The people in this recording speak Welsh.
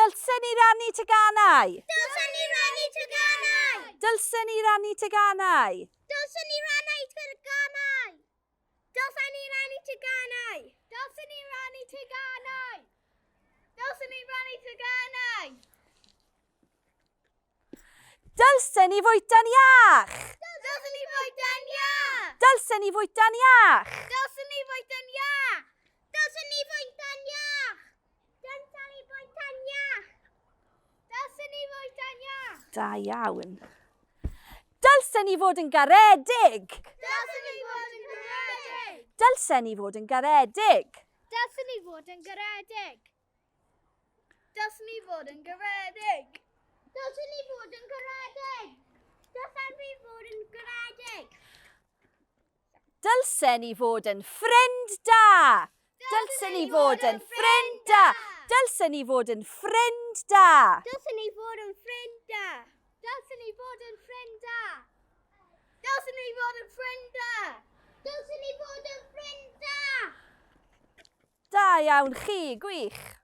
Dylsen ni rannu teganau. Dylsen ni rannu teganau. Dylsen ni rannu teganau. Dylsen ni rannu teganau. Dylsen ni rannu teganau. Dylsen ni rannu teganau. Dylsen ni rannu teganau. Dylsen ni fwyta'n iach. Dylsen ni fwyta'n iach. Dylsen ni fwyta'n iach. Dylsen ni fwyta'n iach. Dylsen ni fwyta'n iach. Dylsen ni fwyta'n iach. Dylsen ni fwyta'n iach. Da iawn. Dylsen ni fod yn garedig. Dylsen ni fod yn garedig. Dylsen ni fod yn garedig. Dylsen ni fod yn garedig. Dylsen ni fod yn garedig. Dylsen ni fod yn garedig. Dylsen ni fod yn garedig. Dylsen ni fod yn ffrind da. Dylsen ni fod yn ffrind da. Dylsen ni fod yn ffrind da. Dylsen ni fod yn ffrind da. Dylsen ni fod yn ffrind da. Dylsen ni fod yn ffrind da. Dylsen ni fod yn ffrind da. Da iawn chi, gwych.